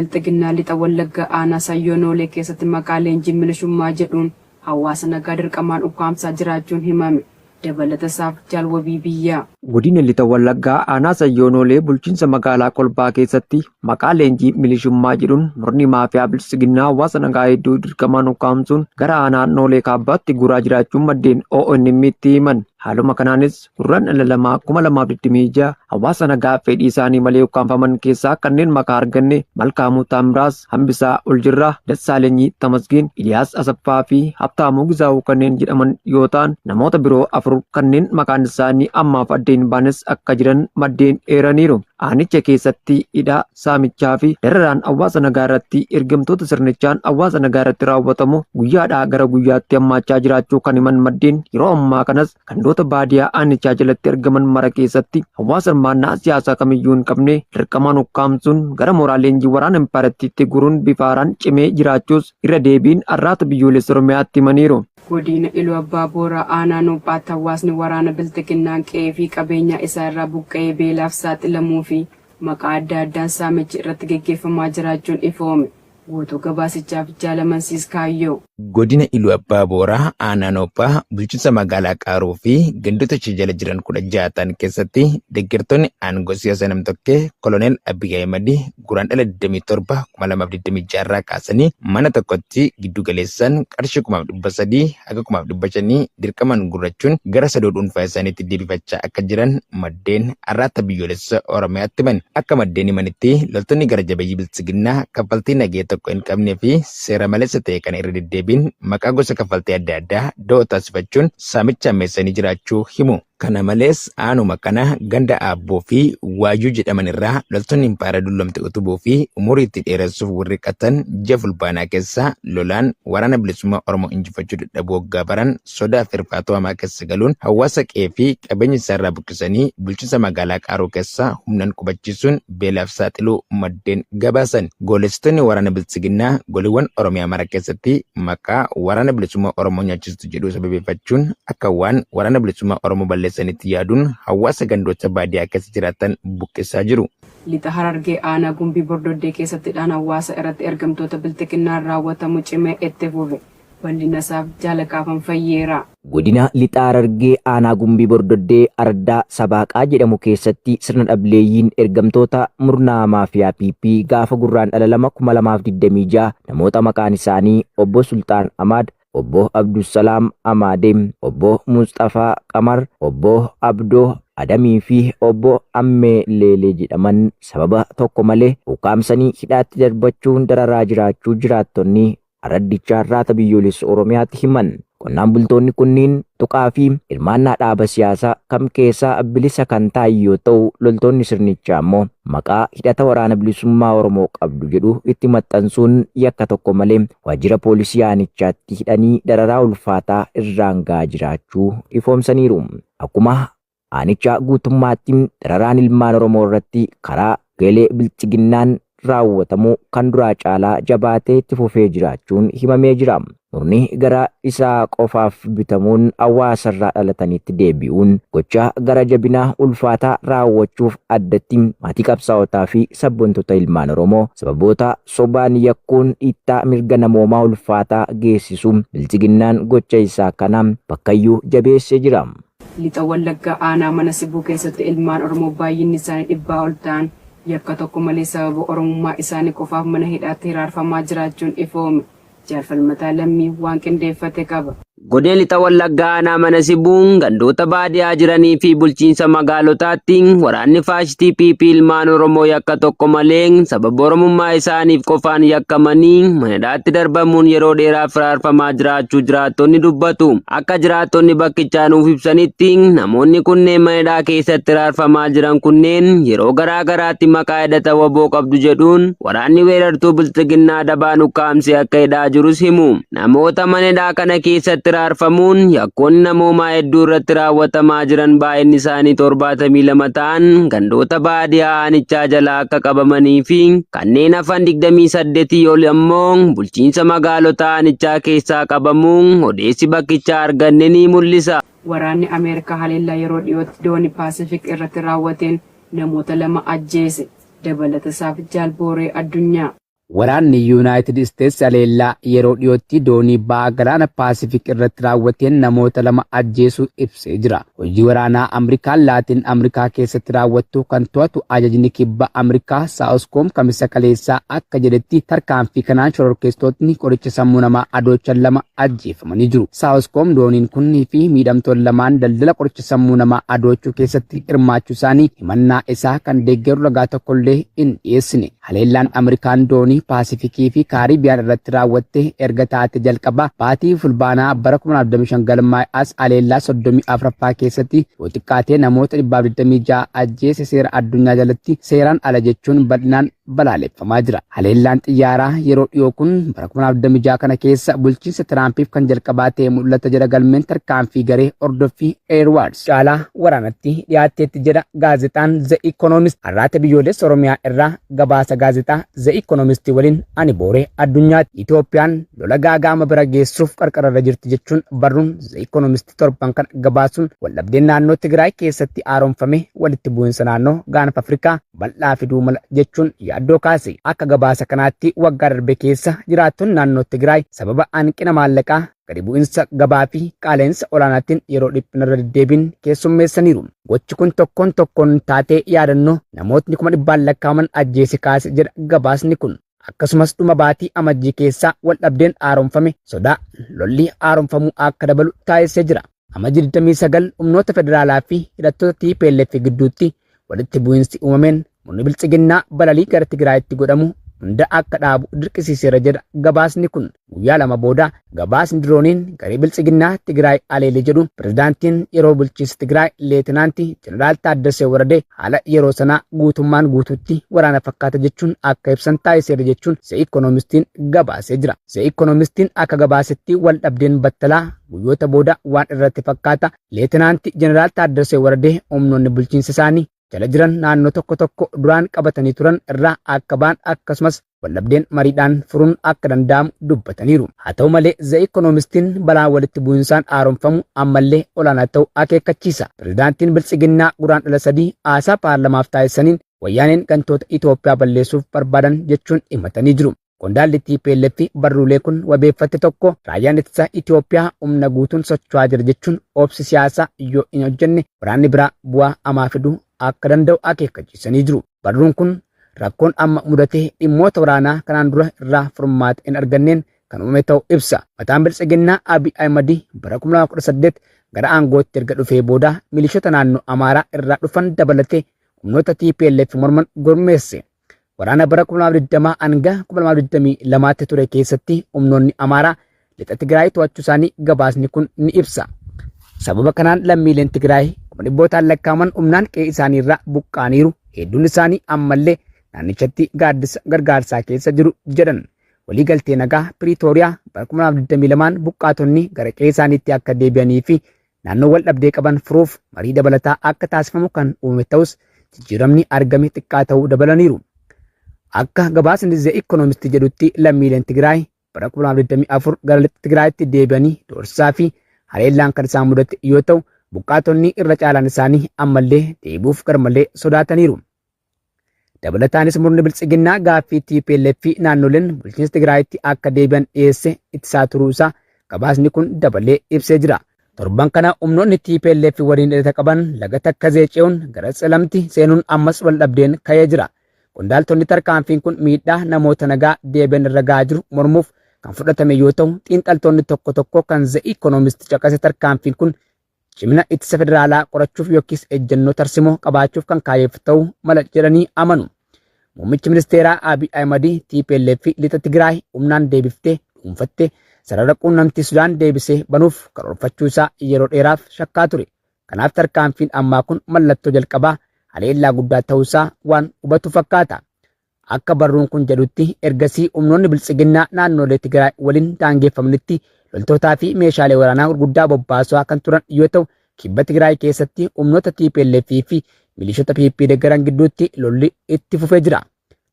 Bilxiginnaa Lixa Wallaggaa aanaa Sayyoo Noolee keessatti maqaa leenjii milishummaa jedhuun hawaasa nagaa dirqamaan ukkaamsaa jiraachuun himame. Dabalata isaaf Jaal Wabii Biyyaa. Godina Lixa Wallaggaa aanaa Sayyoo Noolee bulchiinsa magaalaa Kolbaa keessatti maqaa leenjii milishummaa jedhuun murni maafiyaa Bilxiginnaa hawaasa nagaa hedduu dirqamaan ukkaamsuun gara aanaa Noolee Kaabbaatti guuraa jiraachuun maddeen ONM'tti himan. Haaluma kanaanis Gurraandhala 2, 2026 hawaasa nagaa fedhii isaanii malee ukkaamfaman keessaa kanneen maqaa arganne Malkaamuu Taamiraas, Hambisaa Oljirraa, Dassaalenyi Tamasgeen, Iliyaas Asaffaa fi Habtaamuu Gizaawuu kanneen jedhaman yoo ta'an, namoota biroo 4 kanneen maqaan isaanii ammaaf adda hin baanes akka jiran maddeen eeraniiru. Aanicha keessatti hidhaa, saamichaa fi dararaan hawaasa nagaa irratti ergamtoota sirnichaan hawaasa nagaa irratti raawwatamu guyyaadhaa gara guyyaatti hammaachaa jiraachuu kan himan maddeen, yeroo ammaa kanas gandoota baadiyaa aanichaa jalatti argaman mara keessatti hawaasa hirmaannaa siyaasaa kamiyyuu hin qabne dirqamaan ukkaamsuun gara mooraa leenjii waraana impaayerattiitti guuruun bifa haaraan cimee jiraachuus irra deebiin Arraata Biyyoolessa Oromiyaatti himaniiru. Godiina Iluu Abbaa Booraa aanaa Nuuphaatti hawaasni waraana Bilxiginnaan qe'ee fi qabeenyaa isaa irraa buqqa'ee beelaaf saaxilamuu fi maqaa adda addaan saamichi irratti geggeeffamaa jiraachuun ifoome. Guutuu gabaasichaaf Jaal Amansiis Kaayyoo. Godina Iluu Abbaa Booraa aanaa Noophaa bulchiinsa magaalaa Qaaruu fi gandoota ishee jala jiran 16 ta'an keessatti deggertoonni aangoo siyaasa namtokkee Koloneel Abiy Ahimad Guraandhala 27, 2026 irraa kaasanii mana tokkotti giddu galeessaan qarshii 3,300 haga 5,500 dirqamaan guurrachuun gara sadoo dhuunfaa isaaniitti deebifachaa akka jiran maddeen Arraata Biyyoolessa Oromiyaatti himan. Akka maddeen himanitti loltoonni gara jabeeyyii Biltsiginnaa kaffaltii nagahee tokko hin qabnee fi seera maleessa ta'e kana irra deddeebiin maqaa gosa kaffaltii adda addaa da'oo taasifachuun saamicha hammeessanii jiraachuu himu. Kana malees aanuma kana ganda Aabboo fi Waayyuu jedhaman irraa loltoonni impaayera dullomte utubuu fi umurii itti dheeressuuf wirriqatan ji'a Fulbaanaa keessa lolaan Waraana Bilisummaa Oromoo injifachuu dadhabuu hoggaa baran sodaa fi rifaatuu hamaa keessa galuun hawaasa qe'ee fi qabeenya isaa irraa buqqisanii bulchiinsa magaalaa Qaaruu keessa humnaan qubachiisuun beelaaf saaxiluu maddeen gabaasan. Goolessitoonni waraana Biltsiginnaa goliiwwan Oromiyaa mara keessatti maqaa Waraana Bilisummaa Oromoo nyaachistu jedhuu sababeeffachuun akka waan Waraana Bilisummaa Oromoo balleessanitti yaaduun hawaasa gandoota baadiyaa keessa jiraatan buqqisaa jiru. Lixa Harargee Aanaa Gumbii Bordoddee keessatti hidhaan hawaasa irratti ergamtoota Bilxiginnaan raawwatamu cimee itti fufe. Bal'inasaaf Jaal Qaafan Fayyeeraa. Godina Lixa Harargee Aanaa Gumbii Bordoddee Araddaa Sabaaqaa jedhamu keessatti sirna dhableeyyiin ergamtoota murna maafiyaa PP gaafa Gurraandhala 2, 2026 namoota maqaan isaanii Obbo Sulxaan Amaad, Obbo Abdussalaam Amaadee, Obbo Musxafaa Qamar, Obbo Abdoo Adamii fi Obbo Ammee Leelee jedhaman sababa tokko malee ukkaamsanii hidhaatti darbachuun dararaa jiraachuu jiraattonni Araddicha Arraata Biyyoolessa Oromiyaatti himan. Qonnaan bultoonni kunniin tuqaa fi hirmaannaa dhaaba siyaasaa kam keessaa bilisa kan ta'an yoo ta'u, loltoonni sirnichaa immoo maqaa hidhata Waraana Bilisummaa Oromoo qabdu jedhu itti maxxansuun yakka tokko malee waajjira poolisii aanichaatti hidhanii dararaa ulfaataa irraan ga'aa jiraachuu ifoomsaniiru. Akkuma Aanichaa guutummaatti dararaan ilmaan Oromoo irratti karaa garee Bilxiginnaan raawwatamu kan duraa caalaa jabaatee itti fufee jiraachuun himamee jira. Murni gara isaa qofaaf bitamuun hawaasa irraa dhalatanitti deebi'uun gochaa gara jabinaa ulfaataa raawwachuuf addatti maatii qabsaa'otaa fi sabboontota ilmaan Oromoo sababoota sobaan yakkuun dhiittaa mirga namoomaa ulfaataa geessisu Bilxiginnaan gocha isaa kana bakkayyuu jabeessee jira. Lixa Wallaggaa aanaa Mana Sibuu keessatti ilmaan Oromoo baay'inni isaanii dhibbaa ol ta'an yakka tokko malee sababa Oromummaa isaanii qofaaf mana hidhaatti hiraarfamaa jiraachuun ifoome. Jaal Falmataa Lammii waan qindeeffate qaba. Godina Lixa Wallaggaa aanaa Mana Sibuu gandoota baadiyaa jiranii fi bulchiinsa magaalotaatti waraanni faashistii PP ilmaan Oromoo yakka tokko malee sababa Oromummaa isaaniif qofaan yakkamanii mana hidhaatti darbamuun yeroo dheeraaf hiraarfamaa jiraachuu jiraattonni dubbatu. Akka jiraattonni bakkichaa nuuf ibsanitti namoonni kunneen mana hidhaa keessatti hiraarfamaa jiran kunneen yeroo garaa garaatti maqaa hidhata wbo qabdu jedhuun waraanni weerartuu Bilxiginnaa dabaan ukkaamsee akka hidhaa jirus himu. Namoota mana hidhaa kana keessatti hiraarfamuun yakkoonni namoomaa hedduu irratti raawwatamaa jiran baay'inni isaanii 72 ta'an gandoota baadiyaa aanichaa jalaa akka qabamanii fi kanneen hafan 28 ol ammoo bulchiinsa magaalota aanichaa keessaa qabamuu odeessi bakkichaa arganne ni mul'isa. Waraanni Ameerikaa haleellaa yeroo dhiyootti doonii Paasifik irratti raawwateen namoota 2 ajjeese. Dabalatasaaf Jaal Booree Addunyaa. Waraanni Yuunaayitid Isteets haleellaa yeroo dhiyootti doonii baha galaana Paasifik irratti raawwateen namoota 2 ajjeesuu ibsee jira. Hojii waraanaa Amrikaan Laatin Amrikaa keessatti raawwattu kan to'atu ajajni Kibba Amrikaa Saawuskoom Kamisa kaleessaa akka jedhetti tarkaanfii kanaan shororkeessitootni qoricha sammuu namaa adoochan 2 ajjeefamanii jiru. Saawuskoom dooniin kunnii fi miidhamtoonni lamaan daldala qoricha sammuu namaa adoochuu keessatti hirmaachuu isaanii himannaa isaa kan deeggaru ragaa tokkollee hin dhiyeessine. Haleellaan Ameerikaan doonii Paasifikii fi Kaariibiyaan irratti raawwatte erga taate jalqabaa baatii Fulbaanaa bara 2025 galmaa'e as haleellaa 34ffaa keessatti yoo xiqqaate namoota 126 ajjeese seera addunyaa jalatti seeraan ala jechuun bal'inaan balaaleffamaa jira. Haleellaan xiyyaaraa yeroo dhiyoo kun bara 2026 kana keessa bulchiinsa Tiraampiif kan jalqabaa ta'e mul'ata jedha galmeen tarkaanfii garee hordoffii Airwards. Caalaa waraanatti dhiyaatteetti jedha gaazexaan The Economist. Arraata Biyyoolessa Oromiyaa irraa gabaasa gaazexaa The Economist waliin ani Booree Addunyaati. Itoophiyaan lola gaaga'ama bira geessuuf qarqararra jirti jechuun barruun The Economist torban kana gabaasuun waldhabdeen naannoo Tigraay keessatti haaromfame walitti bu'insa naannoo Gaanfa Afrikaa bal'aa fiduu mala jechuun yaaddoo kaase. Akka gabaasa kanaatti waggaa darbe keessa jiraattonni naannoo Tigraay sababa hanqina maallaqaa, gadi bu'insa gabaa fi qaala'insa olaanaatiin yeroo dhiphina irra deddeebiin keessummeessaniiru. Gochi kun tokkoon tokkoon taatee yaadannoo namootni kuma dhibbaan lakkaa'aman ajjeese kaase jedha gabaasni kun. Akkasumas dhuma baatii Amajjii keessaa waldhabdeen haaromfame sodaa lolli haaromfamuu akka dabalu taasisee jira. Amajjii 29 humnoota federaalaa fi hidhattoota tplf gidduutti walitti bu'insi uumameen murni biltsiginnaa balalii gara Tigraayitti godhamu hunda akka dhaabu dirqisiiseera jedha gabaasni kun. Guyyaa 2 booda gabaasni dirooniin garee biltsiginnaa Tigraay haleele jedhu pirezidaantiin yeroo bulchiinsa Tigraay Leetinaanti Jeneraal Taaddasee Waradee haala yeroo sanaa guutummaan guutuutti waraana fakkaata jechuun akka ibsan taasiseera jechuun The Economistiin gabaasee jira. The Economistiin akka gabaasetti wal dhabdeen battalaa guyyoota booda waan irratti fakkaata Leetinaanti Jeneraal Taaddasee Waradee humnoonni bulchiinsa isaanii jala jiran naannoo tokko tokko duraan qabatanii turan irraa akka ba'an akkasumas waldhabdeen mariidhaan furuun akka danda'amu dubbataniiru. Haa ta'u malee The Economistiin balaan walitti bu'insaan haaromfamu ammallee olaanaa ta'uu akeekkachiisa. Pirezidaantiin Biltsiginnaa Guraandhala 3 haasaa paarlamaaf taasisaniin Wayyaaneen gantoota Itoophiyaa balleessuuf barbaadan jechuun himatanii jiru. Qondaalli tplf barruulee kun wabeeffatte tokko raayyaan ittisa Itoophiyaa humna guutuun socho'aa jira jechuun obsi siyaasaa yoo hin hojjenne waraanni biraa bu'aa hamaa fiduu akka danda'u akeekkachiisanii jiru. Barruun kun rakkoon amma mudate dhimmoota waraanaa kanaan dura irraa furmaata hin arganneen kan uumame ta'uu ibsa. Mataan Biltsiginnaa Abiy Ahimad bara 2018 gara aangootti erga dhufee booda milishoota naannoo Amaaraa irraa dhufan dabalatee humnoota tplf morman gurmeesse. Waraana bara 2020 hanga 2022tti ture keessatti humnoonni Amaaraa lixa Tigraay to'achuu isaanii gabaasni kun ni ibsa. Sababa kanaan lammiileen Tigraay kuma dhibbootaan lakkaa'aman humnaan qe'ee isaanii irraa buqqa'aniiru. Hedduun isaanii ammallee naannichatti gaaddisa gargaarsaa keessa jiru jedhan. Waliigaltee nagaa Piriitooriyaa bara 2022n buqqaatonni gara qe'ee isaaniitti akka deebi'anii fi naannoo wal dhabdee qaban furuuf marii dabalataa akka taasifamu kan uumame ta'us jijjiiramni argame xiqqaa ta'uu dabalaniiru. Akka gabaasni The Economist jedhutti lammiileen Tigraay bara 2024 gara lixa Tigraayitti deebi'anii doorsisaa fi haleellaan kan isaan mudate yoo ta'u buqqaatonni irra caalaan isaanii ammallee deebi'uuf garmalee sodaataniiru. Dabalataanis murni biltsiginnaa gaaffii tplf fi naannoleen bulchiinsa Tigraayitti akka deebi'an dhiyeesse ittisaa turuu isaa gabaasni kun dabalee ibsee jira. Torban kana humnoonni tplf waliin hidhata qaban laga Takkazee ce'uun gara Tselamti seenuun ammas waldhabdeen ka'ee jira. Qondaaltonni tarkaanfiin kun miidhaa namoota nagaa deebi'an irra ga'aa jiru mormuuf kan fudhatame yoo ta'u, xiinxaltoonni tokko tokko kan The Economist caqase tarkaanfiin kun cimina ittisa federaalaa qorachuuf yookiis ejjennoo tarsimoo qabaachuuf kan kaayyeffate ta'uu mala jedhanii amanu. Muummichi ministeeraa Abiy Ahimad tplf lixa Tigraay humnaan deebiftee dhuunfatte sarara quunnamtii Sudaan deebisee banuuf karoorfachuu isaa yeroo dheeraaf shakkaa ture. Kanaaf tarkaanfiin ammaa kun mallattoo jalqabaa haleellaa guddaa ta'uu isaa waan hubatu fakkaata. Akka barruun kun jedhutti ergasii humnoonni Biltsiginnaa naannoolee Tigraay waliin daangeffamanitti loltootaa fi meeshaalee waraanaa gurguddaa bobbaasaa kan turan yoo ta'u, kibba Tigraay keessatti humnoota tplf fi milishoota PP deggaran gidduutti lolli itti fufee jira.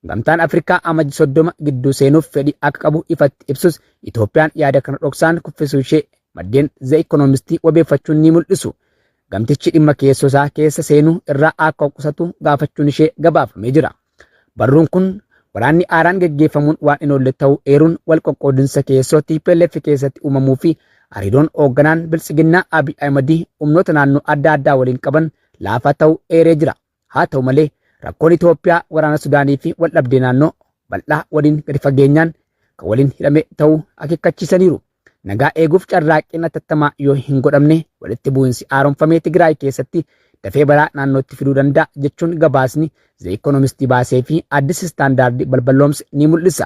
Gamtaan Afrikaa Amajji 30 gidduu seenuuf fedhii akka qabu ifatti ibsus Itoophiyaan yaada kana dhoksaan kuffisuu ishee maddeen The Economist wabeeffachuun ni mul'isu. Gamtichi dhimma keessoo isaa keessa seenuu irraa akka of qusatu gaafachuun ishee gabaafamee jira. Barruun kun Waraanni haaraan geggeeffamuun waan hin oolle ta'uu eeruun wal qoqqoodinsa keessoo tplf keessatti uumamuu fi hariiroon hoogganaan Biltsiginnaa Abiy Ahimad humnoota naannoo adda addaa waliin qaban laafaa ta'uu eeree jira. Haa ta'u malee rakkoon Itoophiyaa waraana Sudaanii fi waldhabdee naannoo bal'aa waliin gadi fageenyaan kan waliin hidhame ta'uu akeekkachiisaniiru. Nagaa eeguuf carraaqqiin atattamaa yoo hin godhamne walitti bu'insi haaromfame Tigraay keessatti dafee balaa naannootti fiduu danda'a jechuun gabaasni The Economist baasee fi Addis Standard balballoomse ni mul'isa.